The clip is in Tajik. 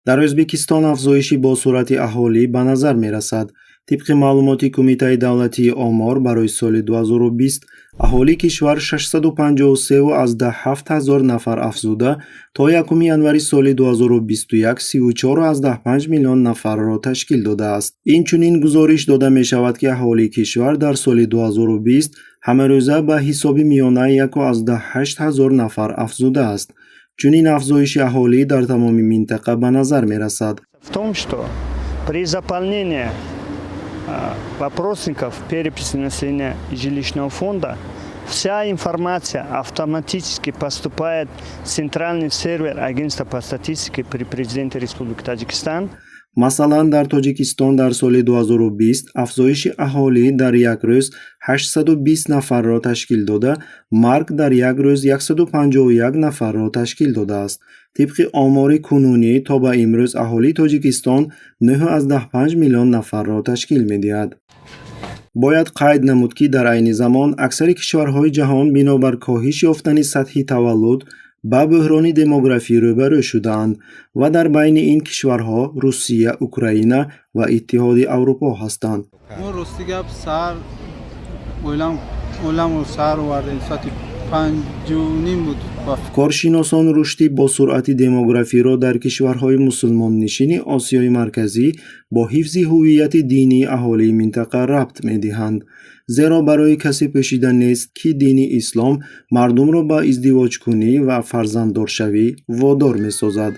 Дар Ӯзбекистон афзоиши босуръати аҳолӣ ба назар мерасад. Тибқи маълумоти Кумитаи давлатии омор, барои соли 2020 аҳолии кишвар 653,7 ҳазор нафар афзуда, то 1 январи соли 2021 34,5 миллион нафарро ташкил додааст. Инчунин гузориш дода мешавад, ки аҳолии кишвар дар соли 2020 ҳамарӯза ба ҳисоби миёна 1,8 ҳазор нафар афзудааст. Чунин афзоиши аҳолӣ дар тамоми минтақа ба назар мерасад. В том, что при заполнении вопросников переписи населения и жилищного фонда вся информация автоматически поступает в центральный сервер Агентства по статистике при президенте Республики Таджикистан. Масалан, дар Тоҷикистон дар соли 2020 афзоиши аҳолӣ дар як рӯз 820 нафарро ташкил дода, марг дар як рӯз 151 нафарро ташкил додааст. Тибқи омори кунунӣ, то ба имрӯз аҳолии Тоҷикистон 9,5 миллион нафарро ташкил медиҳад. Бояд қайд намуд, ки дар айни замон аксари кишварҳои ҷаҳон бинобар коҳиш ёфтани сатҳи таваллуд ба бӯҳрони демографӣ рӯбарӯ шудаанд ва дар байни ин кишварҳо Русия, Украина ва Иттиҳоди Аврупо ҳастанд. Мо, рости гап, саҳар оиламро саҳар овардем, соати 5:30 буд. Коршиносон рушди босуръати демографиро дар кишварҳои мусулмоннишини Осиёи Марказӣ бо ҳифзи ҳуввияти динии аҳолии минтақа рабт медиҳанд, зеро барои касе пӯшида нест, ки дини ислом мардумро ба издивоҷкунӣ ва фарзанддоршавӣ водор месозад.